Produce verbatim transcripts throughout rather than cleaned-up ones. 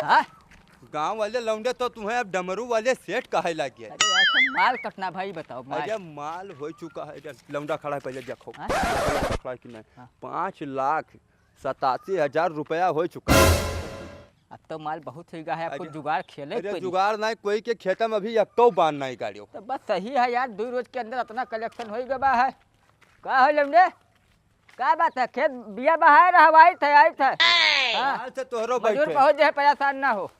हाँ? गाँव वाले लौंडे तो तुम्हें अब डमरू वाले सेठ कहे लग गए। अरे यार, तो माल कतना भाई बताओ, माल। अरे माल हो चुका है, इधर लौंडा खड़ा है, पहले देखो। हाँ? लौंडा खड़ा है कि नहीं? हाँ। पाँच लाख सतासी हजार रुपया हो चुका है। अब तो माल बहुत हो गया है, अब कुछ अरे, जुगाड़ खेले अरे पड़ी। जुगाड़ नहीं, कोई के खेत में अभी एको बान नहीं गाड़ियो। तो बस सही है यार, दो रोज के अंदर इतना कलेक्शन हो गया है। का हो लौंडे? का बात है? खेत बिया बहाए रहवाई थे, आई थे। हाँ। हाल से तोहरो मजूर बैठे। बहुत जे है, परेशान ना हो।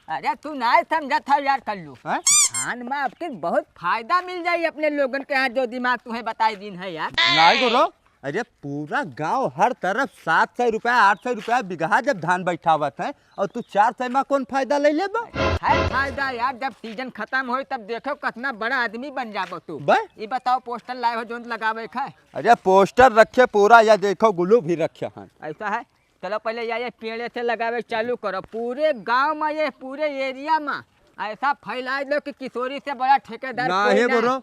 अरे तू ना समझत है यार कल्लू। हैं? धान में आपके बहुत फायदा मिल जाई अपने लोगन के यहाँ, जो दिमाग तुम्हें बताई दीन है यार। नहीं गुरु, अरे पूरा गांव हर तरफ सात सौ रुपया, आठ सौ रुपया बीघा जब धान बैठावत है, और तू चार सौ में कौन फायदा ले लेबा? है फायदा यार, जब सीजन खत्म होई तब देखो कितना बड़ा आदमी बन जाबो तू। बे? ई बताओ पोस्टर लाए हो जोन लगावे का है? अरे पोस्टर रखे पूरा, या देखो ग्लू भी रखे हैं। ऐसा है, चलो पहले या ये पेड़े से लगावे चालू करो, पूरे गांव में, ये पूरे एरिया में ऐसा फैला दो कि किशोरी से बड़ा ठेकेदार ना कोई है ना। बोलो,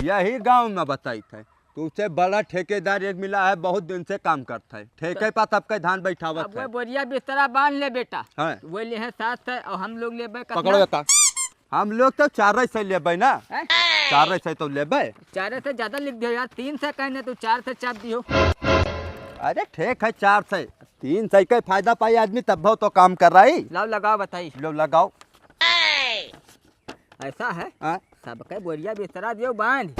यही गांव में बताई थे। तू से बड़ा ठेकेदार एक मिला है, बहुत दिन से काम करता है। ठेके पर सबके धान बैठावत अब है। वो बोरिया बिस्तरा बांध ले बेटा। हाँ। वो ले है सात सौ और हम लोग लेबे कितना? पकड़ो बेटा। हम लोग तो चार सौ लेबे ना। हैं? चार सौ तो लेबे। चार से ज्यादा लिख दियो यार, तीन सौ कहने तू चार से चाप दियो। अरे ठीक है, चार सौ, तीन सौ के फायदा पाई आदमी, तब तो काम कर रहा है। लाओ लगाओ बताई। लो लगाओ। ऐसा है, हाँ। सबके बोरिया बिस्तरा दियो बांध,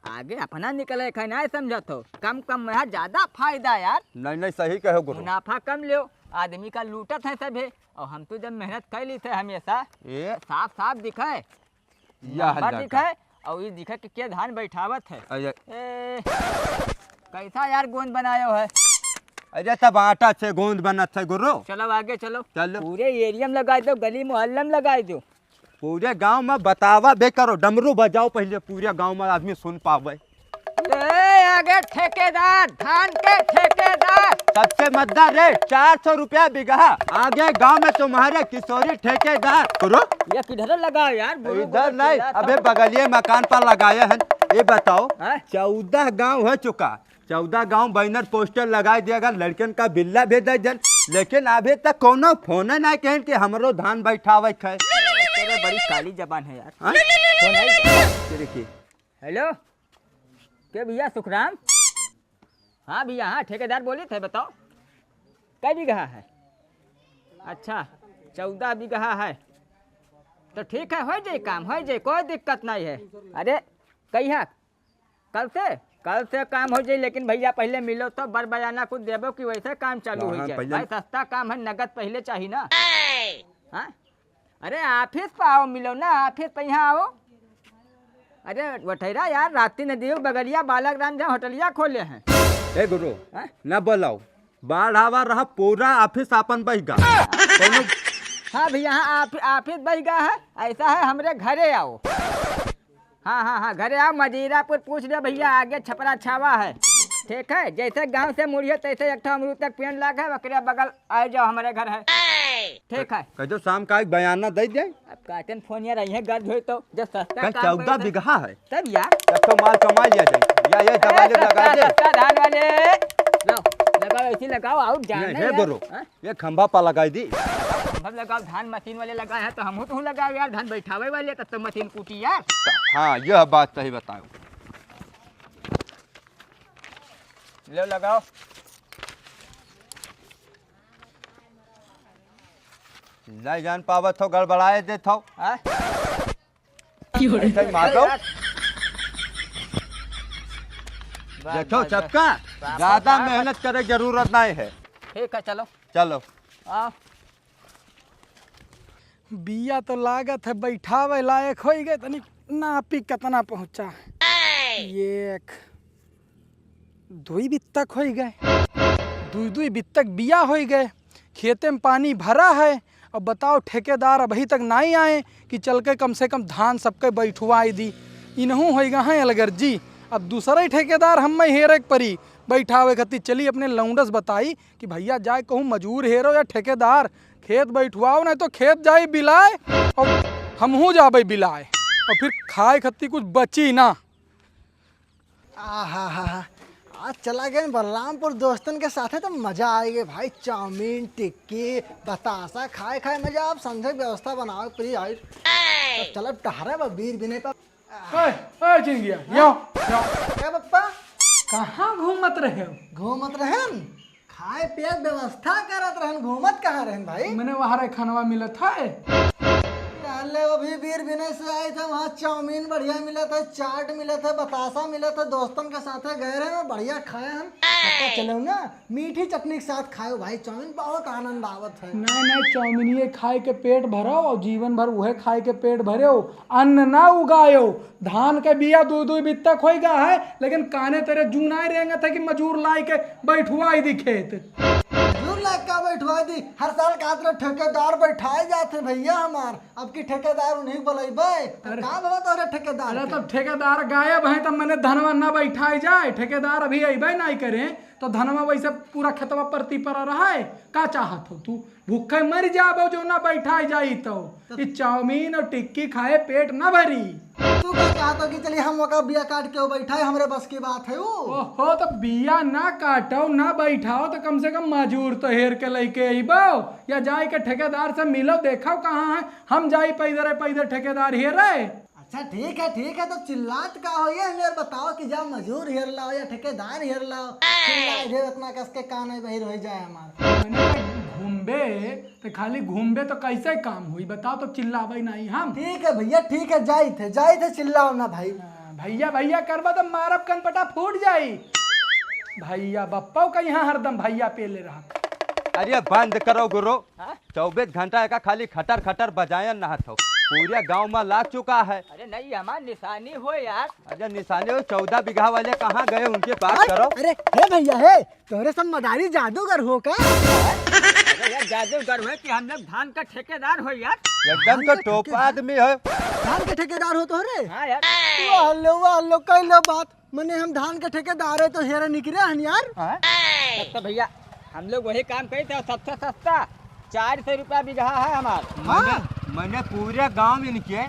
आगे अपना निकले खाए ना समझत हो, कम कम में है ज्यादा फायदा यार। नहीं नहीं, सही कहो गुरु। मुनाफा कम लियो, आदमी का लूटत है सभे, और हम तो जब मेहनत कर ली थे हमेशा, ए? साफ साफ दिखे यह नंबर लगा। दिखे, और ये दिखे कि के धान बैठावत है। अरे। ए, कैसा यार गोंद बनायो है? अरे तब आटा से गोंद बनत है गुरु। चलो आगे चलो। चलो। पूरे एरिया में लगाई दो, गली मोहल्ला में लगाई दो। पूरे गांव में बतावा बे करो, डमरू बजाओ पहले, पूरे गांव में आदमी सुन पावे। ए, आगे ठेकेदार, धान के ठेकेदार। सबसे मद्दा रेट चार सौ रुपया बीघा। आगे गांव में तुम्हारे किशोरी ठेकेदार। करो। ये किधर लगाओ यार, बोलो, इधर बोलो, नहीं, चिल्ला अबे तो। बगलिए मकान पर लगाए हैं। ये बताओ, हाँ? चौदह गांव हो चुका, चौदह गांव बैनर पोस्टर लगाए दिया गया, लड़कन का बिल्ला भेजा जन, लेकिन अभी तक कोनो फोन ना कहन कि हमरो धान बैठावे के है। तेरे बड़ी काली जबान है यार। हाँ? फोन आई? तेरे की? हेलो, के भैया सुखराम? हाँ भैया, हाँ ठेकेदार बोली थे, बताओ कै बीघा है? अच्छा, चौदह बीघा है, तो ठीक है, हो जाए काम, हो जाए, कोई दिक्कत नहीं है। अरे कहिया? कल से? कल से काम हो जाई, लेकिन भैया पहले मिलो तो बर बयाना कुछ देबो कि वैसे काम चालू हो हाँ, जाए। पहले भाई सस्ता काम है, नगद पहले चाहिए ना। हाँ? अरे ऑफिस पे आओ, मिलो ना, ऑफिस पे यहाँ आओ। अरे वठैरा यार, राती न दियो बगलिया बालक राम जहाँ होटलिया खोले हैं। ए गुरु, हाँ? न बोलाओ, बाढ़ आवा रहा, पूरा ऑफिस आपन बह गा। कोनो हाँ भैया, हाँ, आप, ऑफिस बह गा है, ऐसा है, हमरे घरे आओ। हाँ, हाँ, हाँ, घरे आओ, मजीरापुर पूछ लियो भैया, आगे छपरा छावा है, ठीक है? जैसे गांव से मुड़ियो, तैसे एक ठो अमरूद तक पेड़ लाग है, ओकरे बगल आ जाओ, हमरे घर है, ठीक है? कह दो शाम का एक बयाना दे दे। अब काटन फोन यार, यहीं गर्ज होई तो, जो सस्ता कहीं काम चौदह करे तो। बीघा है। तब यार। तब तो माल कमा लिया जाए। या, ये दवा अरे ले लगा सस्ता, दे। सस्ता धान वाले। लो, लगाओ, ऐसी लगाओ, और जान ये, नहीं हे यार। गुरु, हाँ? ये खंभा पर लगाई दी। खंभा लगाओ, धान मशीन वाले लगाए हैं, तो हमहू तो लगाओ यार, धान बैठावे वाले, तब तो मशीन कूटी यार। हाँ, यह बात सही बताओ। लो, लगाओ। नहीं जान पावत हो, गड़बड़ाए देत हो। हाँ? ऐसे ही मारो। बस, देखो बस, सबका बस। ज्यादा बस, बस। मेहनत करे जरूरत नहीं है। ठीक है, चलो। चलो। आओ। बिया तो लागत है बैठावे लायक होई गए, तनी नापी कितना पहुंचा। एक, दुई बित्तक होई गए, दुई दुई बित्तक बिया होई गए, खेते में पानी भरा है। अब बताओ, ठेकेदार अभी तक नाई आए कि चल के कम से कम धान सबके बैठवाई दी। इनहू होई गए हैं अलगर्जी। अब दूसरा ही ठेकेदार हमें हेरे के परी बैठावे खातिर। चली अपने लौंडस बताई कि भैया जाए कहूँ मजूर हेरो या ठेकेदार, खेत बैठवाओ, नहीं तो खेत जाई बिलाए और हमहू जाबे बिलाए और फिर खाए खातिर कुछ बची ना। आहा हा हा। आज चला गए बलरामपुर दोस्तन के साथे, तो मजा आएगे भाई। चाउमीन, टिक्की, बतासा खाए खाए मजा। अब संझा के व्यवस्था बनावे पड़ी भाई। तो चलब टहरे बा बीर बिने पर। ए, ए, चिंगिया, यो, यो। क्या पप्पा? कहाँ घूमत रहे हो? घूमत रहन, खाए पिए के व्यवस्था करत रहन, घूमत कहाँ रहन भाई? मने वहाँ रे खानवा मिलत है। अरे अभी बीर बिने से आए थे, वहाँ चाउमीन बढ़िया मिलत है, चाट मिलत है, बतासा मिलत है, दोस्तन के साथे गए रहे, बढ़िया खाए हम। पप्पा चलो ना, मीठी चटनी के साथ खायो भाई, चाउमीन बहुत आनंद आवत है। नहीं, नहीं, चाउमीनिए खाए के पेट भरो और जीवन भर उहे खाए के पेट भरो, अन्न ना उगायो। धान के बिया दू दू बित्ता खोई गा है, लेकिन काने तेरे जूनाई रेंगत है कि मजूर लाई के बैठवाई दी खेत। मजूर लाई का बैठवाई दी? हर साल का तरह ठेकेदार बैठाए जाते भैया हमार, अब की ठेकेदार उन्हीं बोलैबे। तो अरे। का भवा तोरे ठेकेदार अरे के? तब ठेकेदार गायब है, तब मने धनवा ना बैठाए जाए, ठेकेदार अभी अइबे नहीं करे, तो धनवा वैसे पूरा खेतवा परती पड़ा रहा है। का चाहत हो तू? भूखे मर जाबो जो ना बैठाए जाई तो। तो ई चाउमीन और टिक्की खाए पेट ना भरी। तू का चाहत हो कि चलिए हम ओका बिया काट के वो बैठाए, हमरे बस की बात है वो? ओहो, तो बिया ना काटो, ना बैठाओ, तो कम से कम मजूर तो हेर के लेके अइबो, या जाए के ठेकेदार से मिलो, देखो कहाँ है, हम जाई पैदर, पैदर ठेकेदार हेरे। अच्छा ठीक है, ठीक है, तो चिल्लात का हो ये, हमें बताओ कि जा मजूर हेर लाओ या ठेकेदार हेर लाओ, चिल्लाए ढेर इतना कस के कान में बहिर हो जाए हमार। मने तो घूमबे, तो खाली घूमबे तो कैसे काम हुई बताओ, तो चिल्लाबे नहीं हम। ठीक है भैया, ठीक है, जाई थे, जाई थे, चिल्लाओ ना भाई। हाँ, भैया भैया करबा तो मारब कनपटा फूट जाई। भैया बप्पा का यहाँ हरदम भैया पेले रहा। अरे बंद करो गुरु, हाँ? चौबीस घंटा एका खाली खटर खटर बजायन नहत हो, पूरे गांव में लाग चुका है। अरे नहीं, हमार निशानी हो यार। अरे निशानी हो, चौदह बीघा वाले कहाँ गए, उनके पास अरे, करो। अरे, हे भैया, हे, तोहरे सब मदारी जादूगर हो का? अरे यार, जादूगर हो कि हम लोग धान का ठेकेदार हो यार। एकदम तो धान का टोपा ठेकेदार? आदमी हो। धान के ठेकेदार हो तोहरे? हाँ यार। वाह लो, वाह लो, कह लो बात। मने हम धान के ठेकेदार है तो हेरे निकरे हन यार। हाँ? तब तो भैया हम लोग वही काम करी थे, सबसे सस्ता चार सौ रुपया बीघा है हमार। हाँ। मने, मने पूरे गांव इनके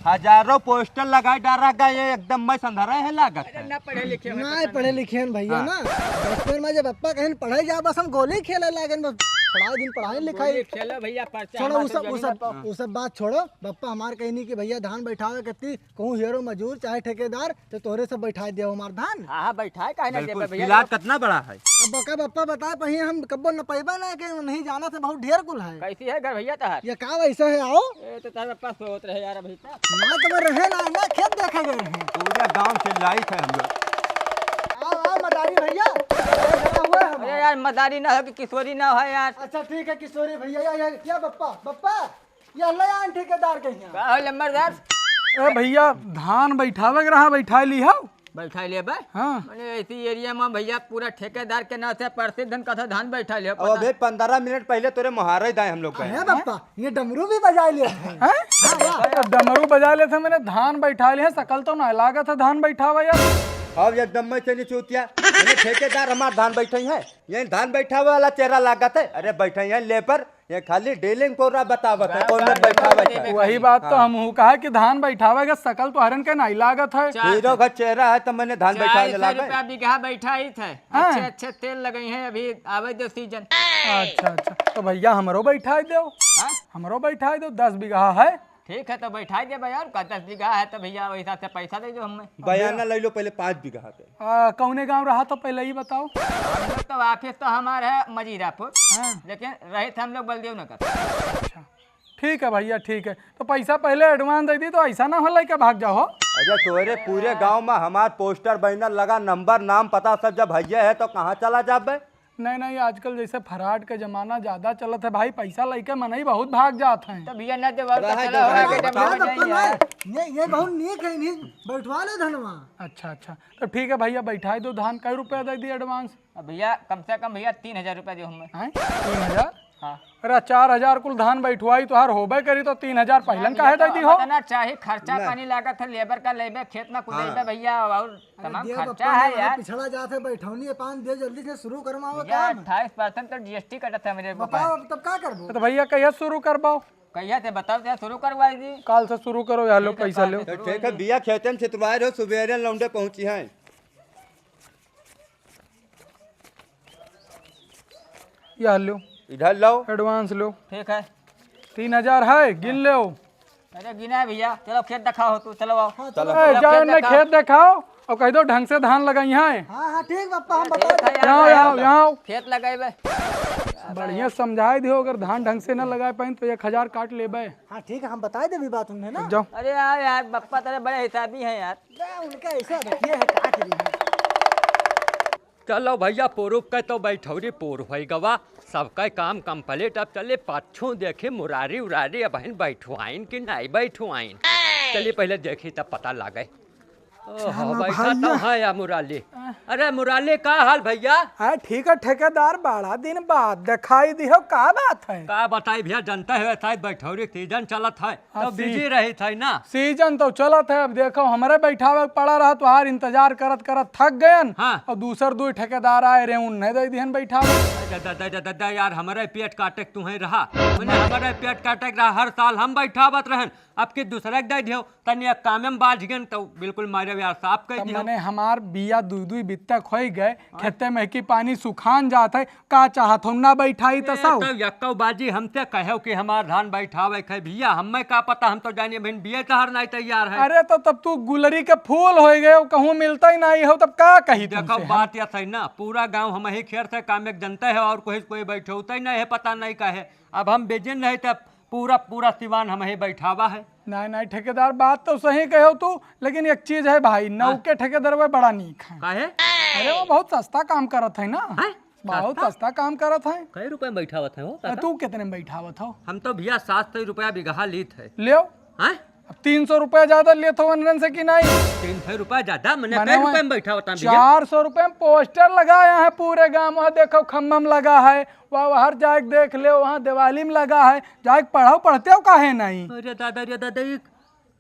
हजारों पोस्टर लगाए डाल रखा है, ये एकदम मैं संधरा है लागत अरे है। ना पढ़े लिखे हो ना तो पढ़े लिखे हैं भैया हाँ। ना। बचपन में जब पप्पा कहीं पढ़े जा, बस हम गोली खेले लागन, बस थोड़ा दिन पढ़ाई लिखाई। गोली खेलो भैया, पर्चा छोड़ो, हमार उ सब, तो उ जमीन सब, पर उ सब बात छोड़ो। पप्पा हमार कहनी कि भैया धान बैठावे के ती कहूँ हेरो मजूर चाहे ठेकेदार, तो तोहरे सब बैठा दिया हमार धान। हाँ, हाँ, बैठाए, काहे ना बिल्कुल। देबे भैया? प्लाट कितना बड़ा है? अब बका बप्पा बताए, पहिए हम कब्बो न पैबा ना, कि नहीं जाना से बहुत ढेर कुल है। कैसी है घर भैया तहार? ये का वैसा है, आओ। ए, तो तहार बप्पा सोत रहे यार अभी तक। ना तो मैं रहे ना, ना खेत देखे गए हैं। पूरा गांव से लाई थे हम लोग। आओ, आओ, मदारी भैया। बैठा हुआ है हमारा। अरे यार, मदारी ना हो कि किशोरी ना हो यार। अच्छा, ठीक है, किशोरी भैया, या, या, या बप्पा, बप्पा। ये हल्ला यार ठेकेदार के यहाँ। का हो लंबरदार? ए भैया, धान बैठावे के रहा, बैठा ली हो। बैठा ले बे। हाँ। मने ऐसी एरिया में भैया पूरा ठेकेदार के नाम से प्रसिद्ध हन, कथा धान बैठा ले अब पता। अबे पंद्रह मिनट पहले तोरे मुहारे दाए हम लोग गए। अरे बप्पा, ये डमरू भी बजा ले हैं। हैं? हाँ, वाह। तो डमरू बजा ले थे, मैंने धान बैठा ले हैं, सकल तो ना लागत है धान बैठावा यार। अब एकदम मैं चली चूतिया, ये ठेकेदार हमार धान बैठे हैं, ये धान बैठावे वाला चेहरा लागत है। अरे बैठे हैं लेबर, ये खाली डीलिंग पूरा बतावत है, कौन में बैठावे है। वही बात तो हाँ। हम हूँ कहा कि धान बैठावे का सकल तो हरन के नहीं लागत है। चार हीरो का चेहरा है तो मैंने धान बैठावे चार सौ लागे। रुपया बीघा बैठा ही था। हाँ। अच्छे, अच्छे तेल लगे हैं, अभी आवे दो सीजन। अच्छा, अच्छा, तो भैया हमरो बैठा दो। हाँ? हमरो बैठा दो, दस बीघा है। ठीक है, तो बैठा दे भैया, और का दस बीघा है तो भैया वही हिसाब से पैसा दे दो हमें। बयाना ले लो पहले पाँच बीघा के। आ, कौने गाँव रहा तो पहले ही बताओ। हम लोग तो ऑफिस तो हमारा है मजीरापुर, हाँ। लेकिन रहे थे हम लोग बलदेव नगर। अच्छा, ठीक है भैया, ठीक है, तो पैसा पहले एडवांस दे दी तो ऐसा ना हो लइके भाग जाओ। अच्छा, तोरे पूरे गांव में हमार पोस्टर बैनर लगा, नंबर नाम पता सब जब भैया है तो कहाँ चला जाबे? नहीं, नहीं, आजकल जैसे फ्रॉड का जमाना ज्यादा चलत है भाई, पैसा लइके मनई बहुत भाग जात हैं। तो भैया ना देवा तो रहा चला दो, हो रहा गया, दो। जब बता दो, नहीं यार। ये, ये बहुत नीक है, इन्हीं बैठवा ले धनवा। अच्छा, अच्छा, तो ठीक है भैया, बैठाई दो धान। कै रुपया दे दी एडवांस? अब भैया कम से कम भैया तीन हजार रुपया दो हमें। हैं? तीन हजार? हाँ। अरे चार हजार कुल धान बैठवाई तोहार होबे करी तो तीन हजार पहलन काहे दे दी हो? इतना चाहे खर्चा ना। पानी लागत है, लेबर का लेबे, खेत में कुदेबे हाँ। भैया, और अरे तमाम दिया खर्चा बप्पा, है मैं यार। पिछड़ा जात है, बैठौनी है, पान दियो, जल्दी से शुरू करवाओ भैया, काम। अट्ठाईस परसेंट तो जीएसटी कटत है मेरे को बताओ, भाई। अब तब का करबो? तो भैया, कहिया शुरू करबो? कहिया से बताओ, तो शुरू करवाई दी। काल से शुरू करो यार, लो ठीक है, पैसा काल लो। से तो शुरू ठीक है, होई। बिया खेते में छितवाए रहो, सुबेरे लौंडे पहुंची हैं। या लो। इधर लो। Advance लो। ठीक है। तीन हजार है, गिन लो। अरे गिना है भैया, चलो खेत देखाओ तू, चलो आओ। हाँ, चलो। चलो, ए, चलो, जाओ खेत ना, देखाओ। खेत देखाओ और कह दो ढंग से धान लगाई है। हाँ, हाँ, ठीक बप्पा, हम बता देब। यहाँ आओ, यहाँ आओ। खेत लगाई बे। बढ़िया समझाए दियो, अगर धान ढंग से ना लगाए पाइन तो एक हजार काट लेबे। हाँ, ठीक है, हम बताए देबी बात उन्हें ना। जाओ। अरे यार, यार, बप्पा तेरे बड़े हिसाबी हैं यार। बे, उनका ऐसा रखिए है, का करी हम? चलो भैया, पूरुब के तो बैठौरी पूर होइ गवा, सबका काम complete। अब चली पाछू देखी मुरारी उरारी अबहिन बैठुआइन कि नाई बैठुआइन। चली पहिले देखी तब पता लागे। ओहो, चलो बैठा भैया। तो है या मुराली। अरे मुराली, का हाल भैया? हाँ, ठीक है ठेकेदार, बड़ा दिन बाद देखाई दिहो, का बात है? का बताई भैया, जनता है था बैठौरी season चलत है। हाँ, तो सी-, busy रही था ना। Season तो चलत है, अब देखो हमरे बैठावे के पड़ा रहा, तुहार इंतजार करत करत थक गयन। हाँ। और दूसर दुई ठेकेदार आए रहे, उन्हें दे दिहन बैठावे। अरे दादा, दादा, दादा, यार, हमरे पेट काटे के तुहें रहा, मने हमरे पेट काटे के रहा, हर साल हम बैठावत रहन, अब की दूसरे के दे दियो, तनी एक कामे में बाझ गयन, तो बिल्कुल मारे यार साफ कह तब दियो। मने हमार बिया दुई दुई बित्तक होई गए, हाँ। खेते में की पानी सुखान जात है, का चाहत हो, ना बैठाई त ए, सब? तब यक्कौ बाजी हमसे कहेव कि हमार धान बैठावे के है भैया, हमें का पता, हम तो जानिए बहन बिये तहर नहीं तैयार है। अरे तो तब तू गुलरी के फूल होई गए, कहूँ मिलता ही नहीं हो, तब का कही देखो तुमसे हम? बात यह है ना, पूरा गांव हम ही खेर से काम एक जनता है और कोई, कोई बैठे होता ही नहीं है, पता नहीं का है। अब हम बेजिन रहे तब पूरा, पूरा सिवान हम ही बैठावा है। नहीं, नहीं ठेकेदार, बात तो सही कहो तू, लेकिन एक चीज है भाई, हाँ। नौके ठेकेदार बड़ा नीक है। काहे? अरे वो बहुत सस्ता काम करत है ना। हैं? बहुत सस्ता? सस्ता काम करत है। कै रुपया में बैठावत है हो, आ, काका? तू कितने में बैठावत हो? हम तो भैया सात सौ रुपया बीघा लीत है। लेव। हैं? अब तीन सौ रुपया ज्यादा लेत हो वनरन से कि नहीं? तीन सौ रुपया ज्यादा? मने मने कै वहाँ रुपया में बैठावत है भैया? चार सौ रुपया में poster लगाया है पूरे गांव, वहाँ देखो खम्भा में लगा है, वहाँ बाहर जाके देख ले, वहाँ दिवाली में लगा है, जाके पढ़ो, पढ़ते हो काहे नहीं? अरे दादा, रे दादा, ये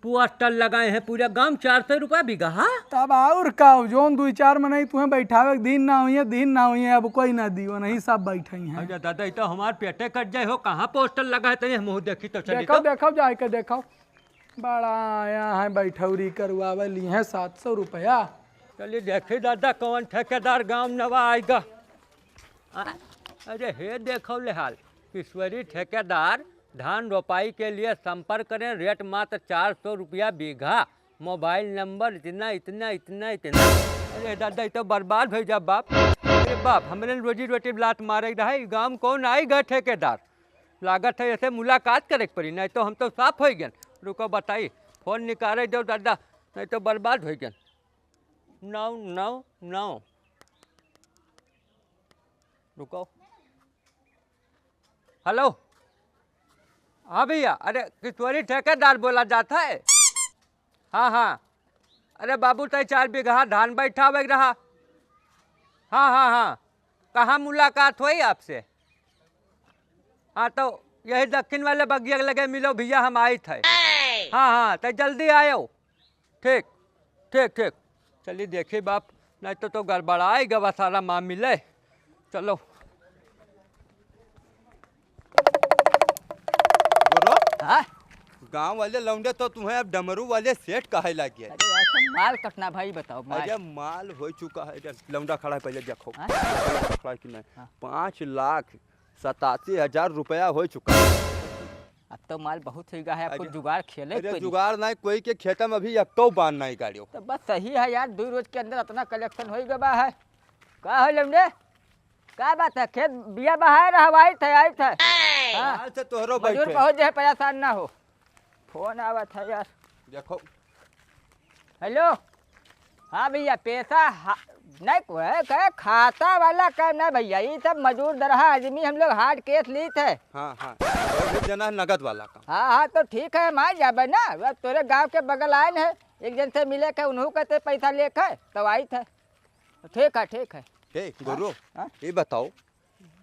poster लगाए हैं पूरे गांव, चार सौ रुपया बीघा। तब और का, जौन दुई चार मनई तुहें बैठावे के दिन ना होइए, दिन ना होइए, अब कोई ना दियो, नहीं सब बैठे हैं। अरे दादा, ये तो हमार पेटे कट जाए हो, कहाँ poster लगा है, तनी हम देखी तो चली देखो, तो। देखो, जाए के देखो, बड़ा आया है बैठौरी करवावे ली है सात सौ रुपया। चलिए देखी दादा, कौन ठेकेदार गांव नवा आएगा। आ, अरे हे देखो ले हाल, किशोरी ठेकेदार, धान रोपाई के लिए संपर्क करें, rate मात्र चार सौ रुपया बीघा, mobile number इतना, इतना, इतना, इतना। अरे दादा, ये तो बर्बाद हो जा बाप। अरे बाप, हमरे रोजी रोटी लात मारे रहा है, गांव कौन आई गा ठेकेदार? लागत है ऐसे मुलाकात करे के पड़ी, नहीं तो हम तो साफ हो गए। रुको बताई, phone निकाले दो दादा, नहीं तो बर्बाद हो गए। नौ, नौ, नौ। रुको। Hello। हाँ भैया, अरे किशोरी ठेकेदार बोला जाता है? हाँ, हाँ। अरे बाबू, तय चार बीघा धान बैठावे के रहा। हाँ, हाँ, हाँ। कहाँ मुलाकात होई आपसे? हाँ, तो यही दक्षिण वाले बगिया के लगे मिलो भैया, हम आइत है। हाँ, हाँ, तो जल्दी आयो। ठीक, ठीक, ठीक। चलिए देखी बाप, नहीं तो, तो गड़बड़ाई गवा सारा मामिले। चलो। बोलो। हाँ? गांव वाले लौंडे तो तुम्हें अब डमरू वाले सेठ कहे लग गए। अरे यार, सब माल कटना भाई, बताओ, माल। अरे माल हो चुका है, इधर लौंडा खड़ा है, पहले देखो। हाँ? लौंडा खड़ा है कि नहीं? हाँ। पाँच लाख सतासी हजार रुपया हो चुका है। अब तो माल बहुत हो गया है, अब कुछ अरे, जुगाड़ खेले अरे कोई नहीं। जुगाड़ नहीं, कोई के खेत में अभी एक्को बान नहीं गाड़ियो। तो बस सही है यार, दो रोज के अंदर इतना collection हो ही गया है। का हो लौंडे? का बात है? खेत बिया बहाए रहा, आई थे, आई थे। हाँ। हाल से तोहरो मजूर बैठे। पहुँच जाए, परेशान ना हो। Phone आवत है यार। देखो। Hello। हाँ भैया, पैसा हा-, नहीं को है, कहे खाता वाला काम ना भैया, ये सब मजूर दरहा आदमी हम लोग hard cash लीत है। हाँ, हाँ। वो भी जना नगद वाला काम। हाँ, हाँ, तो ठीक है, हम आ जाबे ना, अब तोरे गांव के बगल आए हैं, एक जन से मिले के, उन्हों कहते पैसा लेके, तो आई थे। ठीक है, ठीक है। ए, हाँ, गुरु, हाँ। ये बताओ,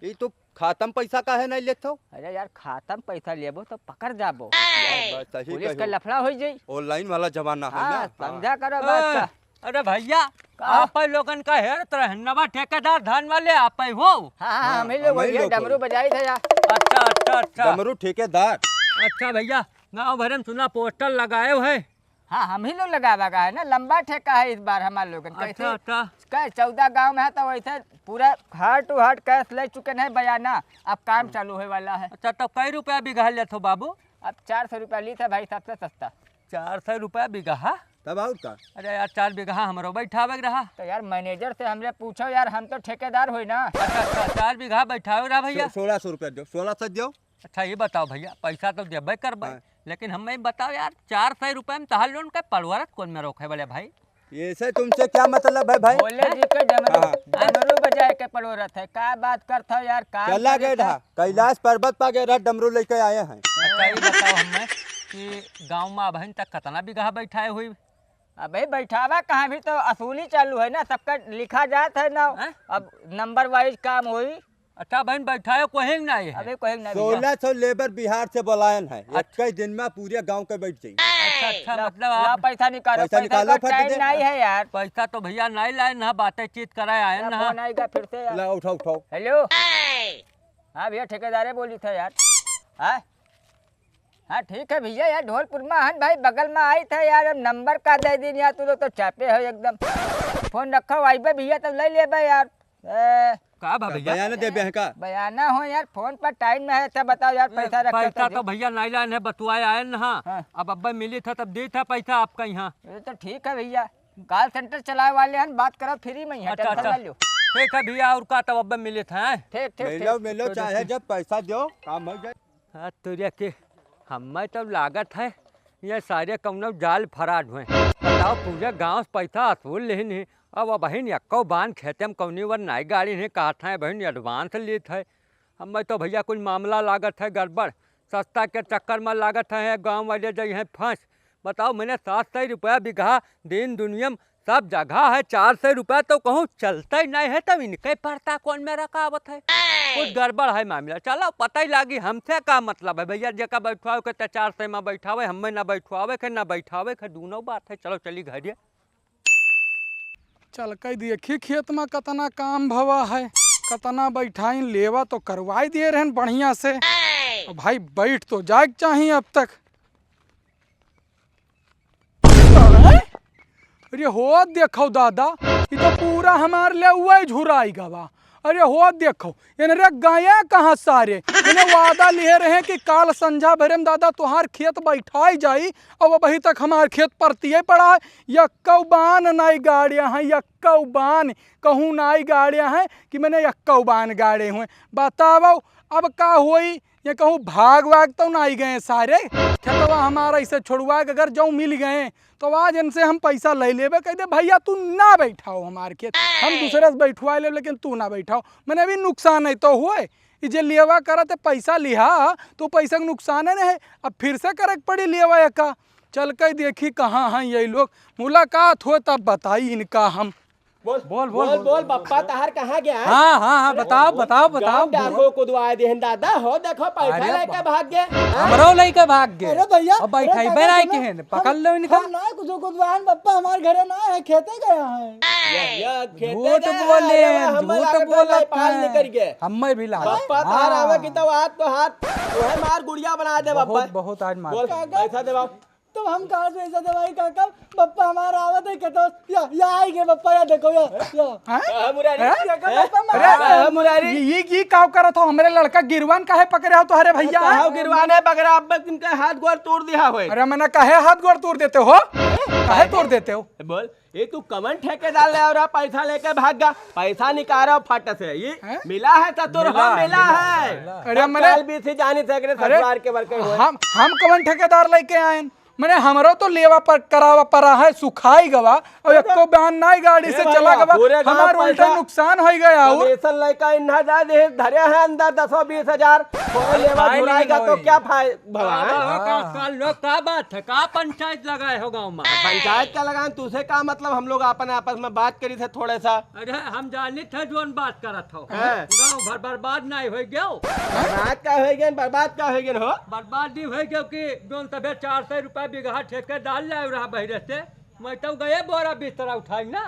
ये तो खाता में पैसा काहे नहीं लेत हो? अरे यार, खाता में पैसा लेबो तो पकड़ जाबो। यार, बात सही पुलिस कहो। का लफड़ा हो जाई। Online वाला जमाना है हाँ, ना। समझा करो बात ए, का। अरे भैया, का? आप ही लोगन का हेरत रहे, नवा ठेकेदार धान वाले आप ही हो? हाँ, हाँ, हाँ, हम ही लोग हम ही हैं, लोग डमरू हो। बजाई थे यार। अच्छा, अच्छा, अच्छा। डमरू ठेकेदार। अच्छा भैया, गाँव भरे में सुना poster लगाए हो है। हाँ, हम ही लोग लगावा गा है ना, लंबा ठेका है इस बार हमार लोगन। अच्छा, कैसे? अच्छा। कै चौदह गाँव में है तो वैसे पूरा heart to heart cash ले चुके हैं बयाना, अब काम चालू होए वाला है। अच्छा, तो कै रुपया बीघा लेत हो बाबू? अब चार सौ रुपया लीत है भाई, सबसे सस्ता। चार सौ रुपया बीघा? तब और का? अरे यार, चार बीघा हमरो बैठावे के रहा। तो यार, manager से हमरे पूछो यार, हम तो ठेकेदार होई ना। अच्छा, अच्छा, चार बीघा बैठावे के रहा भैया। सो-, सोलह सौ रुपया दो, सोलह सौ दो। अच्छा, ये बताओ भैया, पैसा तो देबे करबे, हाँ। लेकिन हमें बताओ यार, चार सौ रुपया में तहार लोगन के पड़वारत कौन में रोके वाले भाई? ये से तुमसे क्या मतलब है भाई? भोले जी के डमरू, हाँ, हाँ। डमरू बजाए के पड़ोरत है। का बात करत हो यार? काम चला करे गए था। था। कैलाश पर्वत पा गए रहा, डमरू लेके आए हैं। अच्छा, ये बताओ हमें कि गाँव में अबहिन तक कितना बीघा बैठाए हुई? अबे बैठावा कहाँ, भी तो असूली चालू है ना, सबका लिखा जात है ना। हैं? अब number wise काम होई। अच्छा बहन, बैठाए कोई नहीं है? अबे कोई नहीं भैया। सोलह सौ लेबर बिहार से बुलायन है, अच्छा। इक्कीस दिन में पूरे गांव के बैठ जाई। अच्छा, अच्छा, ला, मतलब ला आप पैसा निकालो, पैसा पैसा निकालो, का फट टाइम दे। नहीं है यार। पैसा तो भैया नहीं लाए ना, बातें चीत कराए आए ना, ना। फोन आएगा फिर से यार। ला, उठाओ, उठाओ। हेलो। हाँ भैया, ठेकेदारे बोली था यार। हाँ, हाँ, ठीक है भैया यार, ढोलपुर में हन भाई, बगल में आई था यार, अब नंबर का दे दिन यार, तू लोग तो चापे हो एकदम। फोन रखो, आइबे भैया, तब ले लेबे यार। ए, का भा भैया? बयाना देबे हैं का? बयाना हो यार, फोन पर टाइम ना है, अच्छा बताओ यार, ए, पैसा रखे पैसा तो तो दो। भैया नाई लाइन है, बतुआए आए न, हाँ। हाँ। अब अब्बे मिली था तब दी था पैसा आपका यहाँ। ये तो ठीक है भैया, कॉल सेंटर चलाए वाले हैं, बात करो फ्री में ही है, अच्छा, टेंशन अच्छा। ना लो। ठीक है भैया, और का तब अब्बे मिली था, हैं? ठीक, ठीक, मिलो, ठीक। मिलो, तो चाहे देखिए। जब पैसा दो, काम हो जाए। हाँ, तुरिया के हमें तो लागत है, ये सारे कौनो जाल फराड हुए। बताओ, पूरे गांव से पैसा वसूल लेहिन ही, अब अबहिन यक्को बान खेते में कौनी वर नाई गाड़ी नहीं कहत है, बहिन एडवांस लेत है। हमें तो भैया कुछ मामला लागत है गड़बड़, सस्ता के चक्कर में लागत है गांव वाले जई हैं फंस। बताओ, मैंने सात सौ रुपया बीघा दिन दुनिया में सब जगह है, चार सौ रुपया तो कहूँ चलता ही नहीं है, तब इनके पड़ता कौन में रकावत है? कुछ गड़बड़ है मामला। चलो, पता ही लागी, हमसे का मतलब है भैया, जेका बैठवावे के तो चार सौ में बैठावे, हमें ना बैठवावे के, ना बैठावे के, दोनों बात है। चलो, चली घरे। चल के देखी खेत में कतना काम भवा है, कतना बैठाइन, लेवा तो करवाई दिए रहन बढ़िया से। अब भाई, बैठ तो जाए के चाही अब तक। अरे हो देखो दादा, ई तो पूरा हमार लेउवा झुराई गवा। अरे हो देखो, इनरे गए कहाँ सारे? इन्हें वादा लिहे रहे कि काल संझा भरे में दादा तोहार खेत बैठाई जाई, अब अबही तक हमार खेत परतिये पड़ा है। यक्कौ बान नाई गाड़े हैं, यक्कौ बान, कहूँ नाई गाड़े हैं कि मैंने यक्कौ बान गाड़े हुए। बतावो, अब का होई? ये कहूँ भाग वाग तो नाई गए सारे, खेतवा हमारा इसे छोड़वा के अगर जाऊँ मिल गए तो आज इनसे हम पैसा ले लेबे, कह दे, "भैया तू ना बैठाओ हमार खेत, हम दूसरे से बैठवा लेब, लेकिन तू ना बैठाओ।" मैंने अभी नुकसान है तो हुए, ई जे लेवा करत है पैसा लिहा तो पैसा के नुकसान है ना है, अब फिर से करे के पड़ी लेवा एका। चल के देखी कहाँ हैं ये लोग, मुलाकात हो तब बताई इनका हम। बोल, बोल, बोल, बोल, बोल, बोल, बप्पा बोल। तहार कहाँ गया है? हाँ, हाँ, हाँ, अरे, बताओ, वो बताओ, बताओ, गाँव डार बोल। को कुदवा देहन दादा, हो देखो, पैसा अरे, लेके भाग गए। हाँ? हमरो लेके भाग गए। अरे भैया, अब अरे बैठाई काका, बेराई सुनो, के हैं, पकड़ हम, लो इनका। हम ना कुछ कुदवान, बप्पा हमार घरे ना है, खेते गया है। या, या, खेते झूठ गया है, बोले, अरे, हम झूठ लागत बोलत पाल हैं। निकल गए। हमें भी लागत। बप्पा तहार हाँ। आवे की तो हाथ तो हाथ, वह मार गुड़िया बना दे बहुत, बप्पा। बहुत आज मार बोल, के। पैसा दे बाप। तो हम कहाँ से ऐसा दवाई काका? बप्पा हमारा आवत है, कहता, "या, या आई गए बप्पा, या देखो, या, या।" हैं? हाँ, मुरारी। हैं? देखो, बप्पा अरे, मारा। हाँ, मुरारी। ये, ये, ये काव करत हो? हमरे लड़का गिरवान काहे पकड़े हो तोहरे भैया? कहाँ गिरवान है पकड़ा? अब तक इनका हाथ गोड़ तोड़ दिया होए। अरे, मैंने काहे हाथ गोड़ तोड़ देते हो? काहे तोड़ देते हो? बोल। ये तू कवन ठेकेदार ले और पैसा लेके भाग गया? पैसा निकालो फट से। ये हैं? मिला है ससुर, मिला हाँ, है, मिला मिला है, है। मिला है। अरे सब मने काल बीसी जानी से एकरे अरे ससुरार के बरके हुए। हम, हम कवन ठेकेदार लेके आएन? मने हमरो तो लेवा पर करावा परा है, सुखाई गवा और अरे एको बान नाई गाड़ी ए से भैया, चला गवा। पूरे गांव हमार उल्टा पैसा नुकसान होई गया और कमीशन लेके इन्हा जा दे, धरे हैं अंदर दसो बीस हजार। पूरे अरे लेवा भाई झुराएगा नहीं तो होई। क्या फाय-, भवा, हाँ, हैं? हाँ, हाँ, का, हाँ। का, लोग का बात है? का पंचायत लगाए हो गाँव में? पंचायत का लगान, तुझे का मतलब? हम लोग अपन आपस में बात करी थे थोड़ा सा। अरे, हम जानित है जोन बात करत हो। हाँ। गाँव भर बर्बाद नहीं हो गयो। बर्बाद का हो गया, बर्बाद का हो गया हो? बर्बाद नहीं हो गयो कि जोन तबे चार सौ रुपया बीघा ठेकेदार ले रहा बहिरे से। मैं तो गए बोरा बिस्तरा उठाई ना।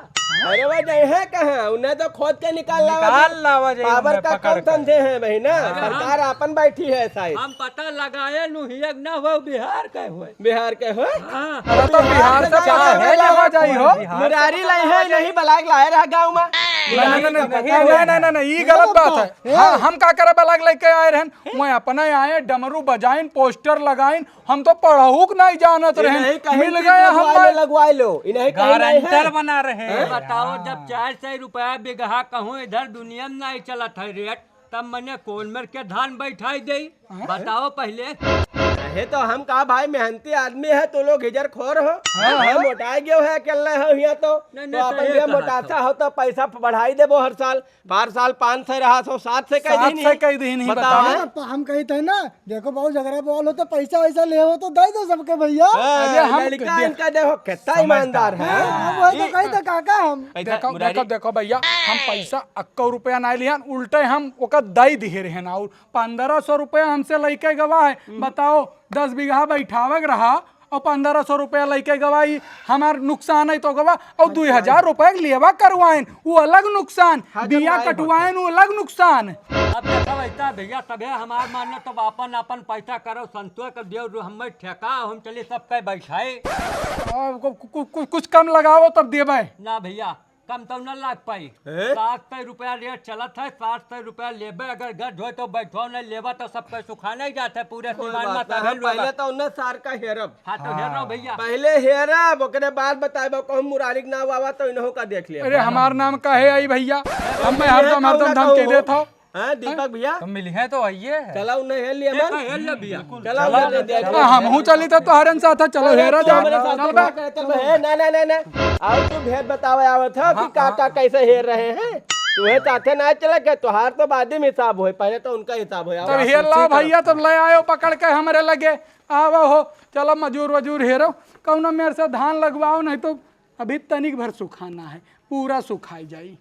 अरे वो जइहे कहाँ, उन्हें तो खोद के निकाल लावा निकाल जाए। लावा जाए पावर उन्हें का पकड़ कम के। समझे हैं भाई ना, अरे सरकार हम आपन बैठी है शायद। हम पता लगाए नु हियक ना हो बिहार के हुए। बिहार के हो? हाँ। अरे तो बिहार से बिहार से पता है बिहार लावा जाई हो। बिहार से मुरारी पता लाई है, लावा जाई। नहीं बलाक लाए रहा गाँव में। नहीं, नहीं, नहीं, नहीं, नहीं, नहीं, नहीं, ये गलत बात है। हाँ, हम का करे बलाक लेके आए रहन, मैं अपने आए डमरू बजाइन, पोस्टर लगाइन, हम तो पढ़हूक नहीं जानत ये रहेन। नहीं कहीं मिल कि गए हम लगवाए लो, लगवाए लो। ये नहीं कहीं नहीं है। गारंटर बना रहे हैं। हैं? बताओ, जब चार सौ रुपया बीघा कहूँ इधर दुनिया में नहीं चलत है रेट, तब मने कौन मेर के धान बैठाई दे? हैं? बताओ पहले। अरे तो हम का भाई मेहनती आदमी है, तू लोग हिजर खोर हो। हाँ, हाँ। मोटाए गयो है अकेले हो हिया तो। नहीं, तो नहीं, अपन सही ये कहा मोटासा तो। हो तो पैसा बढ़ाई देबो हर साल। बार साल पाँच सौ रहा सौ, सात सौ कह सात दीनी। सौ कह दीनी, बताओ, बताओ। हैं? अरे, प-, हम कही थे ना, देखो बहुत झगड़ा बवाल हो तो पैसा वैसा ले हो तो दे दो सबके भैया। हाँ, अरे, हम लड़का दे-, इनका देखो, कितना समझदार ईमानदार है। है। हाँ, हम वही तो ये कही थे काका हम। पैसा देखो, मुरारी देखो, देखो भैया, हम पैसा अक्को रुपया नहीं लिहन, उल्टे हम ओका दई दिहे रहे ना, और पन्द्रह सौ रुपया हमसे लेके गवा है। हम्म। बताओ, दस बीघा बैठावे के रहा, और पन्द्रह सौ रुपया लइके गवा, ई हमार नुकसान है तो गवा, और हाँ, दुई हजार रुपया लेवा करवाइन, वो अलग नुकसान, हाँ, जब बिया लाए कटवाइन, होता। वो अलग नुकसान। अब देखो ऐसा भैया, तबे हमार मानो तब अपन, अपन पैसा करो, संतोष कर दियो, जो हमें ठेका, हम चले सब कह बैठाए। और कु-, कु-, कु-, कुछ कम लगाओ तब देबे। ना भैया, कम तो न लाग पाई। हैं? सात सौ रुपया रेट चलत है, सात सौ रुपया लेबे, अगर गज होए तो बैठो, नहीं लेबा तो सब पैसा खाने ही जात है पूरे कोई सीमान बात में ना, तबे हम लोग। पहले तो उन्हें सार का हेरब। हाँ, तो हेरो भैया। पहले हेरब, ओकरे बाद बताएब, कहूँ मुरारी के नाव आवा तो इन्हों का देख लेब। अरे, हमार नाम का है आई भैया? हम मैं ये हरदम, कहूँ हरदम ना धमकी कहूँ। देत हो। हाँ, दीपक भैया। तो मिली है तो आइए। चला उन्हें हेर लिया देखो, मन। हेर ले भैया। चला चला, उन्हें देख चला। लिया। हाँ, हमहूँ चली तो तोहरन साथ है, चलो, चलो, हेरा चलो, जाओ। हमारे साथ चल बा। चल बा। हे, ना, ना, ना, ना। और तू भेद बतावे आवत है कि हाँ, का, हाँ। का कैसे हेर रहे हैं? तुम्हें साथे ना चले के, तोहार तो बाद में हिसाब होए, पहले तो उनका हिसाब होए। तब हेर ला भैया, तब ले आयो पकड़ के हमरे लगे। आवा हो, चलो मजूर वजूर हेरो, कौनो मेर से धान लगवाओ, नहीं तो अभी तनिक भर सुखाना है, पूरा सुखाई जाई।